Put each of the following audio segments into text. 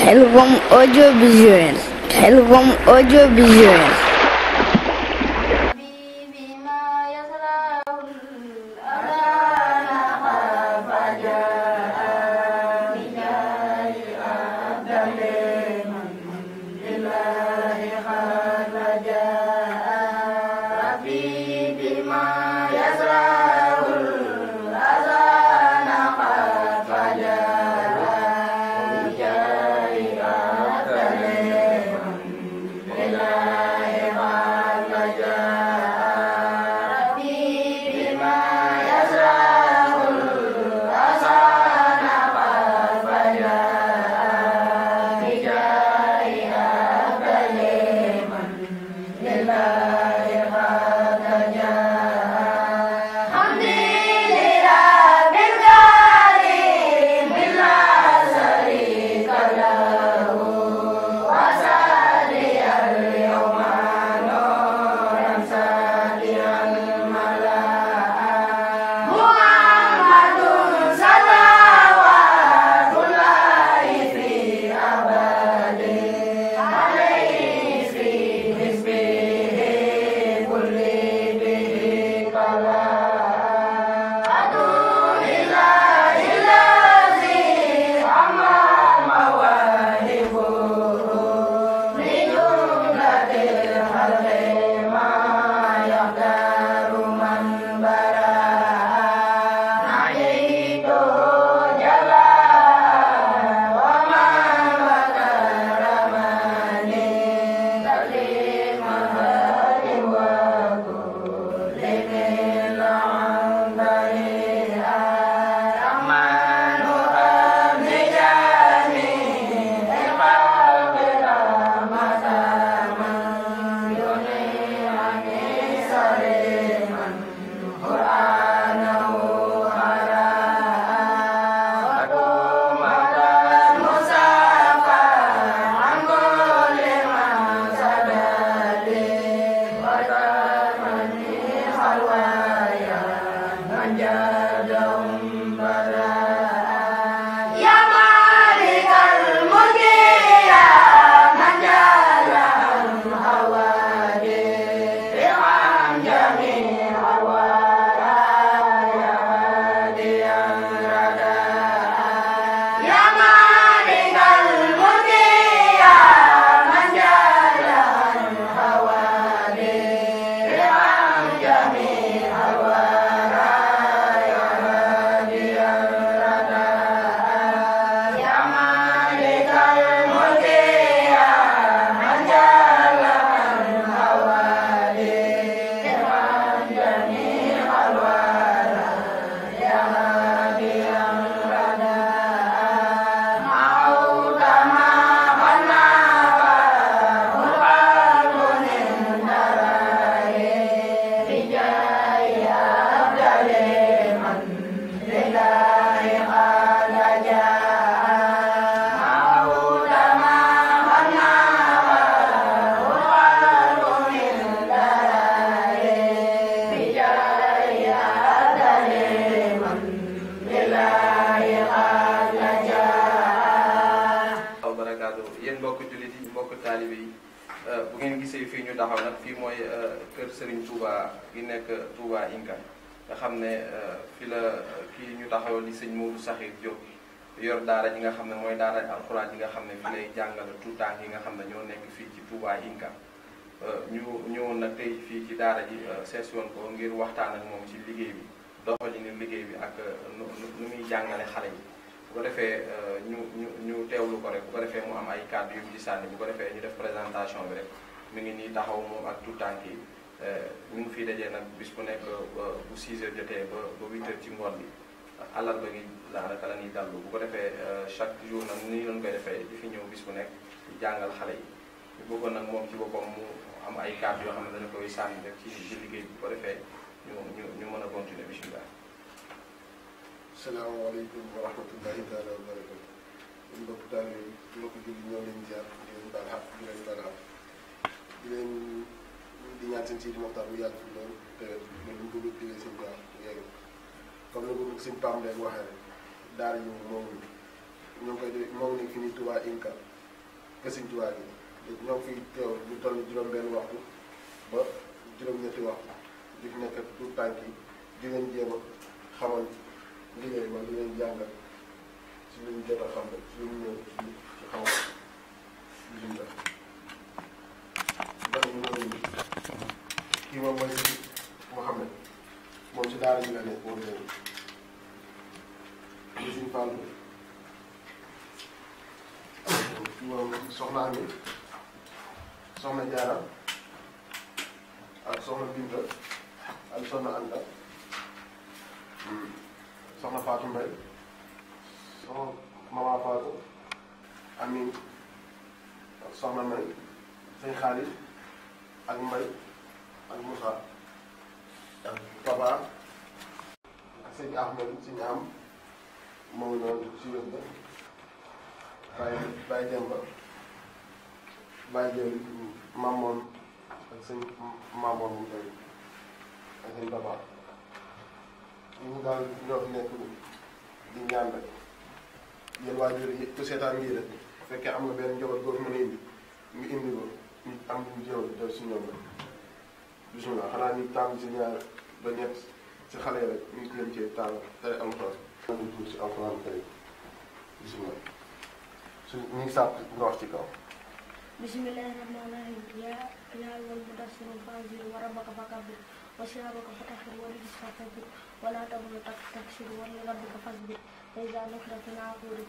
Xelcom audiovisuel. Xelcom audiovisuel. yéen mbokk jullit yi mbokk taalibe yi bu ngeen gisee fii ñu taxaw nag fii mooy kër Serigne Touba gi nekk Touba Inca nga xam ne fi la kii ñu taxaw di sëñ Modou Sakhir Diop yor daara ji nga xam ne mooy daara alxuraan yi nga xam ne fi lay jàngale tout temps yi nga xam ne ñoo nekk fii ci Touba Inca ñu ñëwoon nag tey fii ci daara ji sees woon ko ngir waxtaan ak moom ci liggéey bi doxalinu liggéey bi ak nu muy jàngale xale yi bu ko defee ñu teewlu ko rek bu ko defee mu am ay kàddu yu ci sànni bu ko defee ñu def présentation bi rek mi ngi nii taxaw moom ak tout tànk yi ñu ngi fiy dajee nag bis bu nekk bu 6 heures jotee ba 8 heures ci ngoon bi àllarba gi daanaka la ñuy dallu bu ko defee chaque jour nag nii lañ koy defee di fi ñëw bis bu nekk di jàngal xale yi ñu bëggoon nag moom ci boppam mu am ay kàddu yoo xam ne dana koy sànni rek ci liggéey bi bu ko defee ñu mën a continuer bisimilah. salaamaaleykum wa rahmatullahi taala wa barakatu ñun mbokk taal yi mbokk julli ñoo leen ziar di leen baal xaq di leen baal xaq di leen di ñaan seen Sidi Moxtaar bu yàlla fi loolu te ñu ko bëgg di seen baax yegg comme ni ko sëñ Pam Mbengue waxee rek daara yi moom ñu ngi koy def moom nekk fi ni Touba Inca kër Sëñ Tuubaa gi léegi ñoo fi teew ñu toll juróom-benn waxtu ba juróom-ñetti waxtu di fi nekk tout tànk yi di leen jéem a xamal liggéey ma di leen jàngal si luñ jot a xam rek si luñ ñëw ci xamal bisimilah. ndax ñu ñëw kii moom mooy si Mouhamed moom si daara ji la nekk moom léegi di Sëñ Fallu moom soxna Ami soxna Jaara ak soxna Binta ak soxna Anta soxna Fatou Mbaye soxna Mama Fatou Amin ak soxna May sëñ Xaalis ak Mbay ak Moussa ak Papa ak sëñ Ahmed sëñ am moom noonu si wét ba Baye Demba Baye Jël Mamoon ak sëñ Mamoon mu tey ak sëñ Papa ñu daal ñoo fi nekk di ñaan rek yéen waajur yi ku seetaan lii rek bu fekkee am nga benn njaboot boo fi mën a indi nga indi ko ñu am lu jéem def si ñoom rek bisimilah xanaa ñu tàmm si ñaar ba ñett si xale yi rek ñu ngi leen cee tàll tere alxuraan. ñu tuur si alxuraan tey bisimilah su ñu ngi sàpp nga wax ci kaw. bismillahi rahmaani rahim yaa ayyuhal mudaththir fanzir wa rabbaka fakabbir wa thiyabaka fatahhir wa rijza fahjur wa la tamnun taksir wa li rabbika fasbir fa idha nuqira fi naquri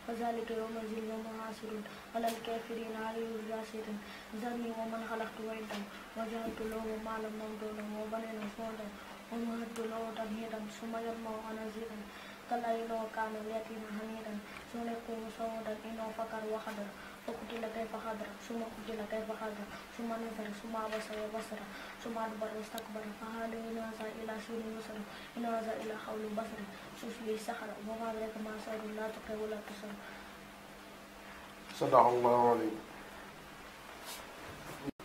fadhalika yawma'idhin yawmun 'asirun 'alal kafirina 'alayhim yasirun dharni wa man khalaqtu wahdan wa ja'altu lahu malan mamdudan wa banina shuhudan wa mahattu lahu tamhidan thumma yatma'u an azida kalla innahu kana yatiman hamidan thumma yaqulu sawdan innahu fakara wa qadara فقتل كيف قدر ثم قتل كيف قدر ثم نظر ثم عبس وبصر ثم أدبر واستكبر فهل إن هذا إلا سحر يسر إن هذا إلا قول بشر تصلي سحر وما أدراك ما سحر لا تقرأ ولا تسر. صدق الله عليه.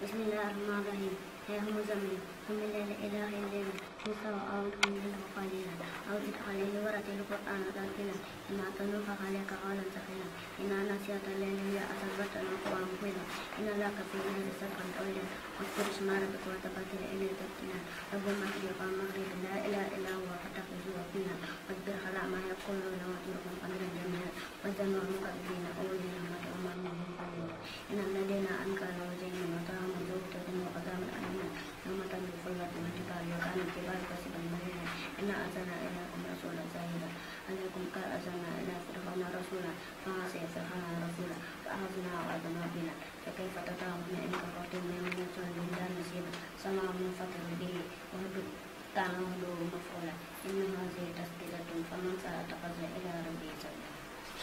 بسم الله الرحمن الرحيم. يا مزمل قم الليل إلى الليل نصف أو انقص منه قليلا أو زد عليه ورتل القرآن ترتيلا إنا سنلقي عليك قولا ثقيلا إن ناسية الليل هي أسرة القرآن مقبلا إن لك في الليل سبحا طويلا واذكر اسم ربك وتبتل إليه تبتيلا رب المشرق والمغرب لا إله إلا هو فاتخذه وكيلا واصبر على ما يقولون واتركهم قدرا جميلا وذنوا المكذبين أولي الهمة وما منهم قليلا إن الذين أنكروا وزينوا وترهم زوجة وقدام الأئمة يوم تنجو فيات الجبال وكان الجبال كسبا مهيلا إنا أرسلنا إليكم رسولا شاهدا عليكم كأرسلنا إلى فرعون رسولا فعصي فرعون رسولا فأخذنا وأخذنا بنا فكيف تطاعون إن كفرتم من رسول لا نصيبا سماع منفطر به وهدوا كان هدوه مفعولا إن هذه تذكرة فمن شاء اتخذ إلى ربه سبيلا.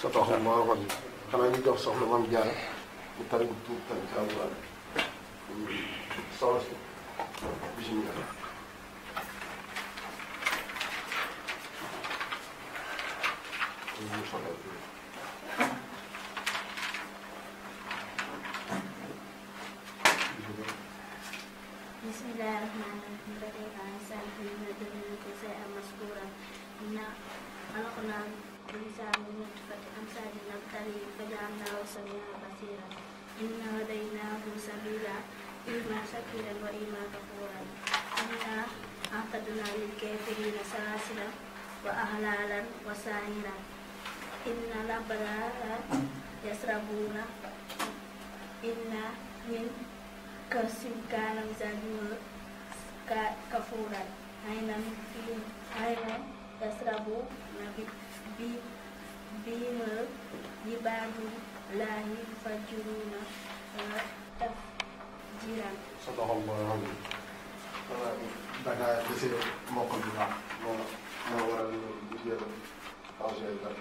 صدق الله عليه. xanaa ñu jox soxna Mame Diarra mu tari tuut tamit ci alxuraan soxna si bisimilah. بسم الله الرحمن الرحيم بديع الإنسان حين دون شيئا مذكورا إنا خلقنا الإنسان من نطفة أمشاج نبتليه فجعلناه سميعا بصيرا إنا هديناه سبيلا إما شاكرا وإما كفورا إنا أعتدنا للكافرين سلاسلا وأغلالا وسعيرا إن الأبرار يشربون إن من كأس كان مزاجه كفورا عينا يشربون بها عباد الله يفجرون تفجيرا. صدق الله العظيم. dangaa dese mokkal bu baax moo waral ñu jël projet bi ak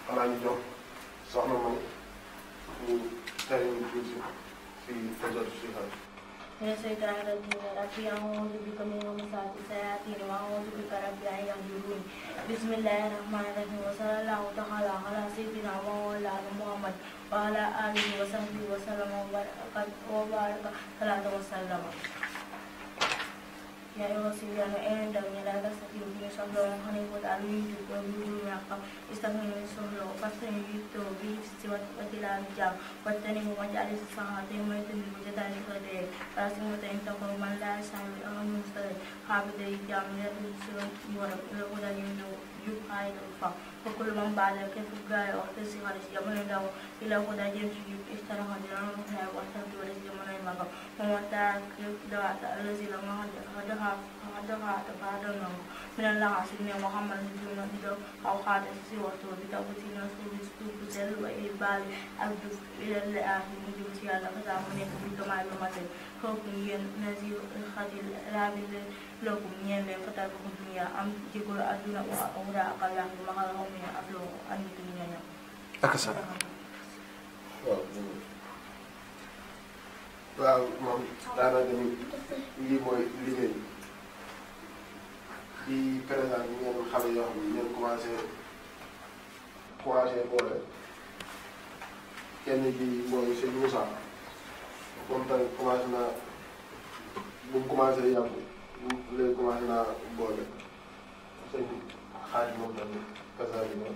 xanaa ñu jox soxna ma ñu tari tasawwur si xel. من الشيطان الرجيم ربي أعوذ بك من همزات الشياطين وأعوذ بك ربي أن يحضرون بسم الله الرحمن الرحيم وصلى الله تعالى على سيدنا ومولانا محمد وعلى آله وصحبه وسلم وبارك صلاة وسلم يا أيها الصبيان أين دعوني لا تستطيعوا في صبر وخنيف وتعليم وجود معكم استغنوا من الصبر فاستنجدوا به سوى وتلا الجام واجتنبوا مجالس الساعات يوم يتم بجدال الخير فاسموا إن تقوا من لا يسعى أمر مستقل حافظ الجام يدل سوى ورق لغدا يبقى الوفاء وكل من بعد كيف الجاي وقت الصغار يمن له إلى غدا جمس اشترى هجران وخير واحتفظ ولسجمن المقام ومتى كيف دعاء الذي لما هدها تفادنا من الله سيدنا محمد سيدنا بدو أو خاتم سوى بتوبتنا سوى بسل وإبال أبدو إلى الآخر من جوتي على فتامنا بكمال المثل حكم نزيل الخديل رابل لكم ين فتاكم الدنيا أم جيكول أدنى وأورا أقلا مخالهم من أفلو أن الدنيا أكثر waaw moom daanaka ni lii mooy liggéey di présent bi ngeen xale yoo xam ne ngeen commencé boole kenn bi mooy sëñ Moussa moom tamit commencé naa bu mu commencé yàgg léegi commencé naa boole sëñ xaaj moom tamit kasari ba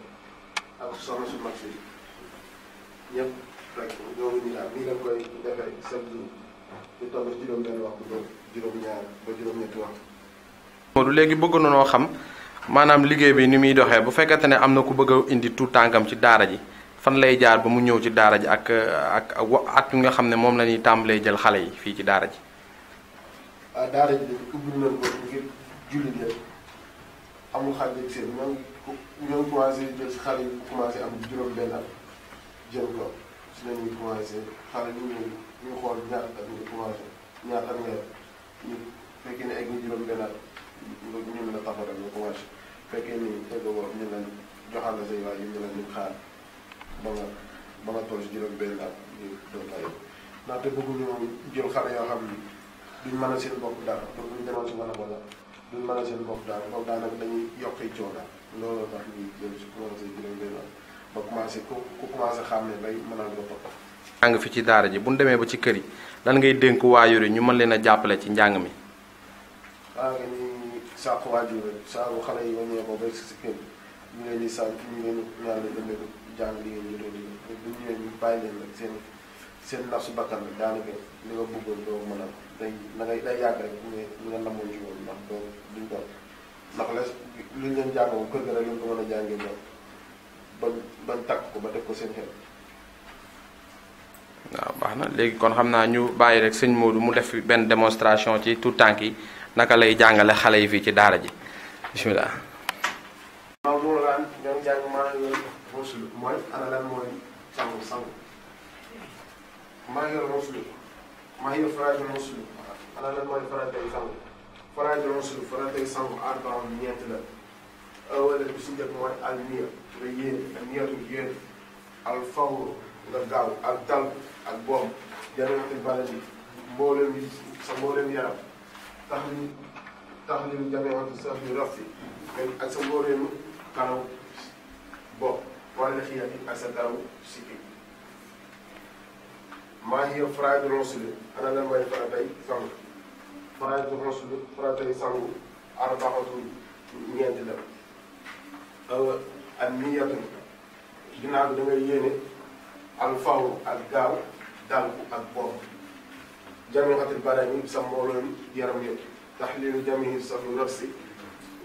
ak soxna su mag si ñëpp rek ñooñu ñu daal nii la koy defee chaque jour di toll ci juróom-benn waxtu ba juróom-ñaar ba juróom-ñetti waxtu. Modou léegi bëgg na noo xam maanaam liggéey bi ni muy doxee bu fekkente ne am na ku bëgg a indi tout tànkam ci daara ji fan lay jaar ba mu ñëw ci daara ji ak at nga xam ne moom la ñuy tàmbalee jël xale yi fii ci daara ji. ah daara ji dañu ubbi nañ ko ngir jullit yëpp amul xaj ak seen ñoo ngi commencé jël si xale yi commencé am juróom-benn at jëm ko si la ñuy commencé xale ñu xool ñaar at ñu commencé ñaar at nga ñu fekkee ne egg ñu juróom-benn at ñu mën a taxaw rek ñu commencé fekkee ni egg woo ñu leen joxal la say waay yi ñu leen ñu xaar ba nga toll si juróom-benn at ñu doon ay ndaxte bëgguñu jël xale yoo xam ni duñ mën a seen bopp dara donc buñ demoon si wala duñ mën a seen bopp dara comme daanaka dañuy yokk coono looloo tax ñuy jël si commencé juróom-benn at ba commencé ku commencé xam ne bay mën a nga topp. njàng fi ci daara ji bu ñu demee ba ci kër yi lan ngay dénk waajur yi ñu mën leen a jàppale ci njàng mi. waaw nga ni sàq waajur saaru xale yi waññee ko ba si kër ñu leen di sant ñu leen ñaan leen ëllëg jàng li ngeen ñu doon liggéey bu ñu ñëwee ñu bàyyi leen rek seen naf su bakkan rek daanaka li nga bëggoon doo mën a day yàgg rek ñu nga namoon ci woon ndax doo duñ ko ndax les luñ leen jàng moom kër ga rek lañ ko mën a jàngee ñoom bañ takk ko ba def ko seen xel. waaw baax na léegi kon xam naa ñu bàyyi rek sëñ Modou mu def benn démonstration ci tout tànk yi naka lay jàngale xale yi fii ci daara ji bisimilah. waaw loolu daal ñoom jàng maa ngi yor mosulu mooy ana lan mooy sangu maa ngi yor mosulu maa ngi yor faraajo mosulu ana lan mooy faratay sangu faraajo mosulu faratay sangu arbaan ñeent la wala bi si njëkk mooy al niya nga yéen ak niyatu yéen al fawru nga gaaw ak dal ak boom jërëjëf bala bi mbooleem yaram tax li jameewante sax yu raf yi ak sa mbooleemu kanaw bopp wala xiyat yi ak sa kanaw sikki maa ngi yow faraajo ronsulu ana lan mooy faratay sangu faraajo ronsulu faratay sangu arbaxatu ñeent la ak niyatu ginnaaw bi da ngay yéene al fawru ak gaaw dal ak bopp jamiatul badani sa mbooloom yaram yëpp taxliilu jamihi safi nafsi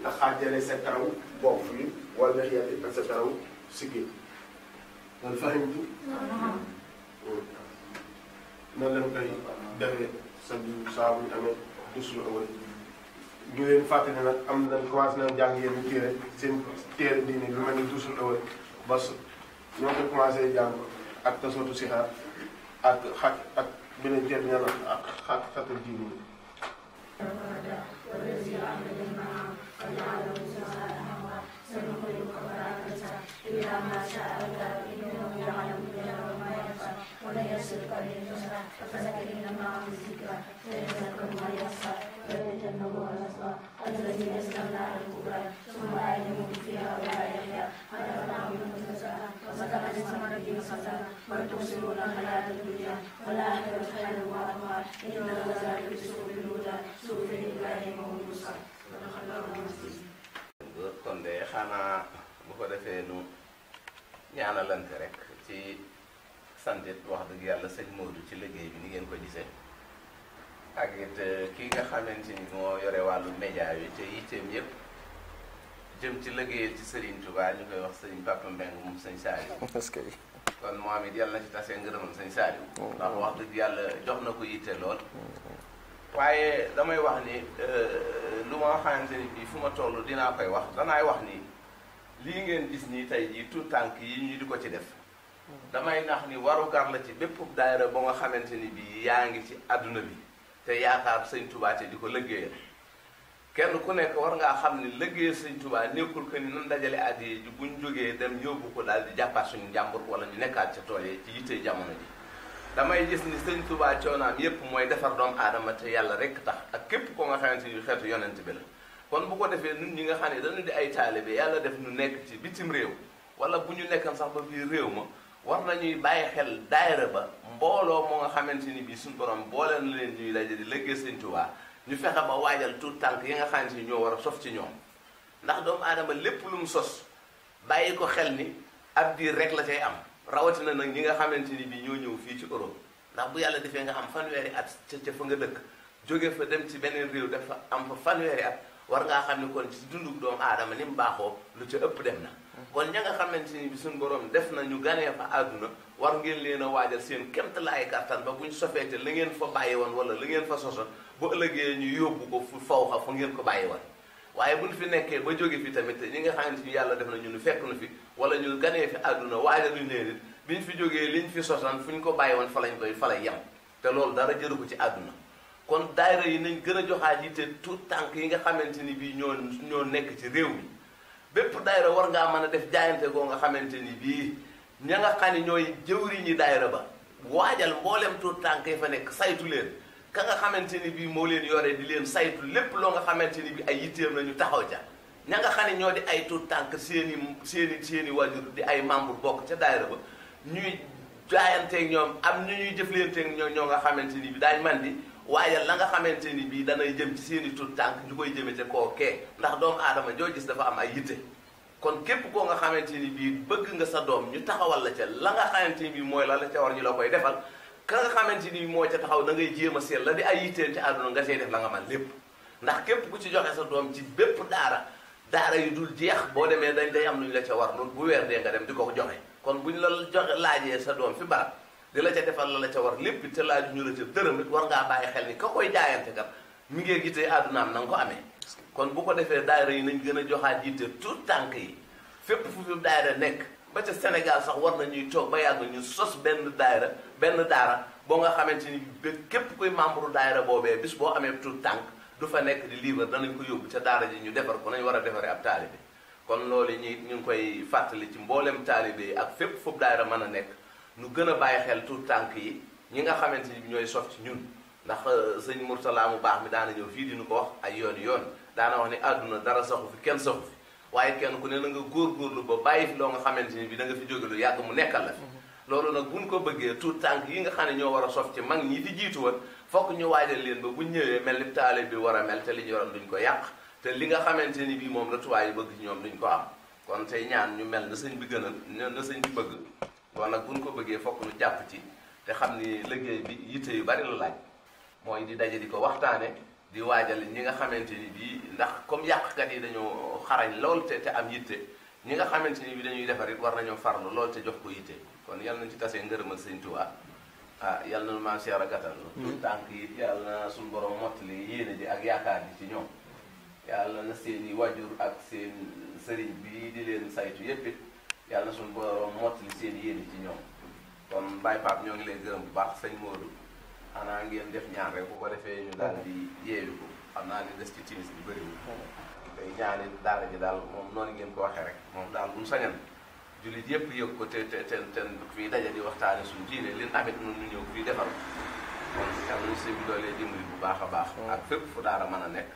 nga xaajale sa karaw bopp yi wala xiyati ak sa karaw sikki loolu fahimtu noonu lañ koy defee sa saa bu ñu amee dusul awal ñu leen fàttali nag am nañ commencé nañ jàng yenn téere seen téere diine lu mel ni dusul awal bas ñoo ko commencé jàng ak tasootu sixaar ak xaj ak beneen téere ñaan ak xatul diine yi ولا يسرق اليسرى فذكر معه الذكرى فيتذكر من يخشى ويتجنبها الأشقى الذي يصلى النار الكبرى ثم لا يموت فيها ولا يحيا قد أفلح من تزكى وذكر اسم ربه فصلى بل تؤثرون الحياة الدنيا والآخرة خير وأبقى إن هذا لفي صحف الهدى صحف إبراهيم وموسى صدق الله العظيم. kon de xanaa bu ko defee nu ñaanalante rek ci santit wax dëgg yàlla sëñ Modou ci liggéey bi ni ngeen ko gisee ak it kii nga xamante ni moo yore wàllu média yi te yitteem yëpp jëm ci liggéeyal ci Serigne Touba ñu koy wax sëñ Papa Mbengue moom sëñ Saliou. kon moom it yàlla na ci tasee ngërëmal sëñ Saliou. ndax wax dëgg yàlla jox na ko yitte lool. waaye damay wax ni lu ma xamante ni bii fu ma toll dinaa koy wax danaay wax ni lii ngeen gis nii tey jii tout tànk yi ñu di ko ci def damay nax ni warugar la ci bépp daayira ba nga xamante ni bii yaa ngi ci àdduna bi te yaakaar sëñ Touba te di ko liggéeyal kenn ku nekk war ngaa xam ni liggéeyal sëñ Touba nekkul que ni nan dajale addiya ji buñ jógee dem yóbbu ko daal di jàppaat suñu njàmbur wala ñu nekkaat ca tool yi ci yitte jamono ji damay gis ni sëñ Touba coonaam yépp mooy defar doomu aadama te yàlla rek tax ak képp ko nga xamante ni xeetu yonent bi la kon bu ko defee ñun ñi nga xam ne dañu di ay taalibe yàlla def ñu nekk ci bitim réew wala bu ñu nekkan sax ba biir réew ma war nañuy bàyyi xel daayira ba mbooloo moo nga xamante ni bii suñu borom boole na leen ñuy daje di liggéey sëñ Touba ñu fexe ba waajal tout tànk yi nga xamante ni ñoo war a sof ci ñoom ndax doomu aadama lépp lu mu sos bàyyi ko xel ni ab diir rek la cay am rawatina nag ñi nga xamante ni bii ñoo ñëw fii ci Europe ndax bu yàlla defee nga am fanweeri at ca fa nga dëkk jóge fa dem ci beneen réew dafa am fa fanweeri at war ngaa xam ni kon ci dundu doomu aadama ni mu baaxoo lu ca ëpp dem na kon ña nga xamante ni bi suñu borom def na ñu ganee fa àdduna war ngeen leen a waajal seen kemtalaay kattan ba buñ sofeete la ngeen fa bàyyi woon wala la ngeen fa soso bu ëllëgee ñu yóbbu ko fu faw xa fu ngeen ko bàyyi woon waaye buñ fi nekkee ba jóge fi tamit ñi nga xamante ni yàlla def na ñu fekk na fi wala ñu ganee fi àdduna waajaluñ leen it biñ fi jógee liñ fi sosan fu ñu ko bàyyi woon fa lañ koy fa lay yem te loolu dara jëru ko ci àdduna kon daayira yi nañ gën a joxaat yitte tout tànk yi nga xamante ni bii ñoo nekk ci réew mi bépp daayira war ngaa mën a def jaayante goo nga xamante ni bii ña nga xam ne ñooy jëwriñi daayira ba waajal mboolem tout tànk yi fa nekk saytu leen ka nga xamante ni bii moo leen yore di leen saytu lépp loo nga xamante ni bii ay yitteem la ñu taxaw ca ña nga xam ne ñoo di ay tout tànk seeni wajur di ay membre bokk ca daayira ba ñuy jaayanteeg ñoom am ñu ñuy jëflanteeg ñoo nga xamante ni bii daañu man di waajal la nga xamante ni bii danay jëm ci seeni tout tànk ñu koy jëme ca koo kee ndax doomu aadama joo gis dafa am ay yitte kon képp koo nga xamante ni bii bëgg nga sa doom ñu taxawal la ca la nga xamante ni bii mooy la ca war ñu la koy defal ka nga xamante ni moo ca taxaw da ngay jéem a seet la di ay yitteen ci àdduna nga see def la nga man lépp ndax képp ku ci joxe sa doom ci bépp daara yu dul jeex boo demee day am lu ñu la ca war loolu bu weer dee nga dem di ko joxe kon bu ñu la joxe laajee sa doom fi barab di la ca defal la ca war lépp te laaju ñu la ca dërëm it war ngaa bàyyi xel ni ka koy jaayante kat mi ngi gitee àddunaam na nga ko amee kon bu ko defee daayira yi nañ gën a joxaat yitte tout tànk yi fépp fu fi daayira nekk ba ca Sénégal sax war na ñuy toog ba yàgg ñu sos benn daara boo nga xamante ni képp kuy membre daayira boobee bis boo amee tout tànk du fa nekk di livre danañ ko yóbbu ca daara ji ñu defar ko nañ war a defaree ab taalibe kon loolu ñu ngi koy fàttali ci mboolem taalibe yi ak fépp fu daayira mën a nekk nu gën a bàyyi xel tout tànk yi ñi nga xamante ni ñooy sof ci ñun ndax sëñ Mourtala mu baax mi daana ñëw fii di ñu ko wax ay yoon daana wax ni àdduna dara saxu fi kenn saxu fi waaye kenn ku ne na nga góorgóorlu ba bàyyi fi loo nga xamante ni bi da nga fi jóge lu yàgg mu nekkal la fi loolu nag buñ ko bëggee tout tànk yi nga xam ne ñoo war a sof ci mag ñi fi jiitu woon fokk ñu waajal leen ba buñ ñëwee mel ni taale bi war a mel te li ñu yoroon duñ ko yàq te li nga xamante ni bii moom la tubaab yi bëgg ci ñoom duñ ko am kon tey ñaan ñu mel na sëñ bi gënal na sëñ bi bëgg kon nag buñ ko bëggee fokk ñu jàpp ci te xam ni liggéey bi yitte yu bari la laaj mooy di daje di ko waxtaane di waajal ñi nga xamante ni bii ndax comme yàqkat yi dañoo xarañ lool te am yitte ñi nga xamante ni bii dañuy defar it war nañoo farlu lool te jox ko yitte kon yal nañ ci tasee ngërëmal sëñ Tuubaa yal na maam Cheikh a gàttal tout tànk yi yàlla na suñu borom mottali yéene ji ak yaakaar ji ci ñoom yàlla na seen i wajur ak seen sëriñ bi di leen saytu yépp it yàlla na suñu borom mottali seen yéene ci ñoom kon Baye Pape ñoo ngi lay gërëm bu baax sëñ Modou xanaa ngeen def ñaan rek bu ko defee ñu daal di yeewu ko xam naa ni des ci timis bi bëriwul tey ñaani daara ji daal moom noonu ngeen ko waxee rek moom daal bu mu sañan jullit yépp yëg ko te fii daje di waxtaane suñu diine lin amit nun ñu ñëw fii defar kon yàlla nañu sëñ bi doolee dimbali bu baax a baax ak fépp fu daara mën a nekk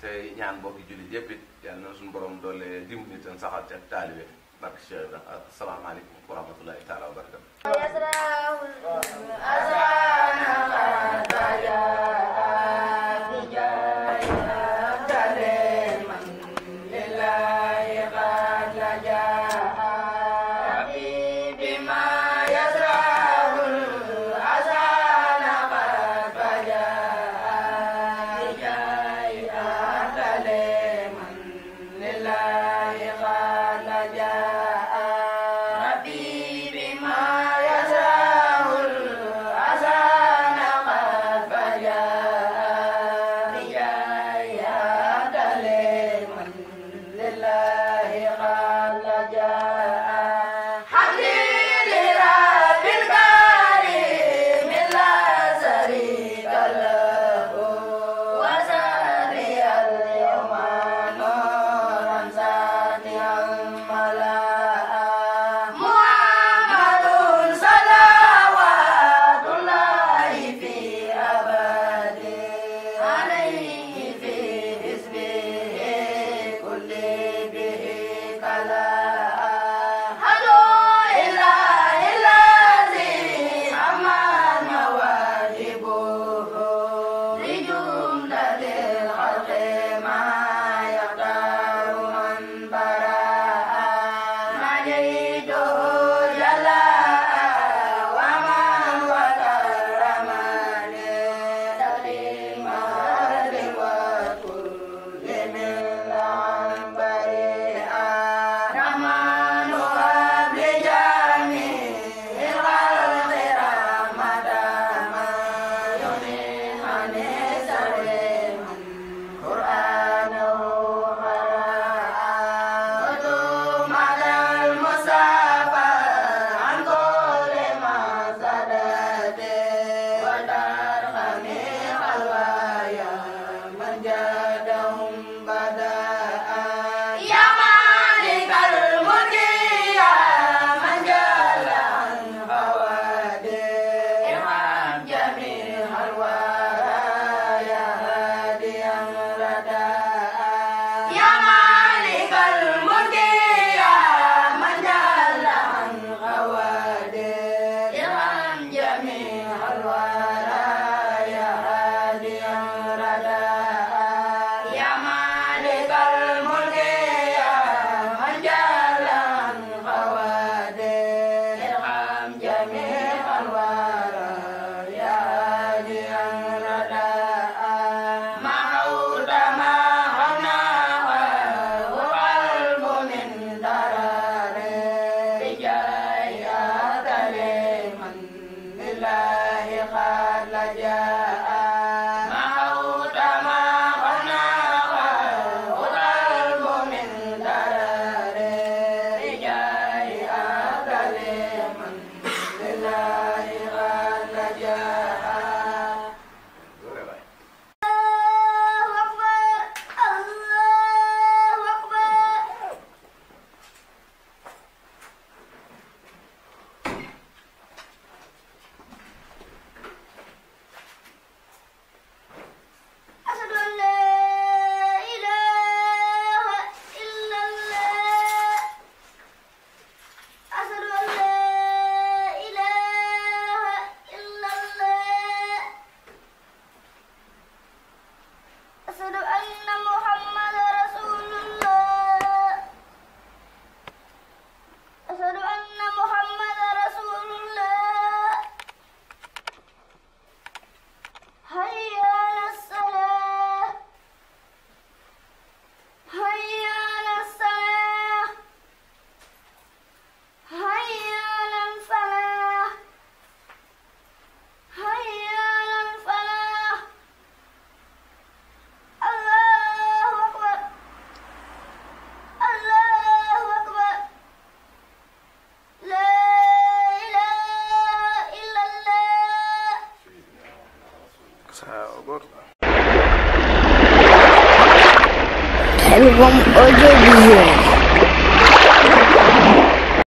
te ñaan mbokki jullit yëpp it yàlla na suñu borom doolee dimbali te saxal ci ak taalibe barke Cheikh Ibra asalaamaaleykum wa rahmatullahi taala wa barakatu Xelcom audiovisuel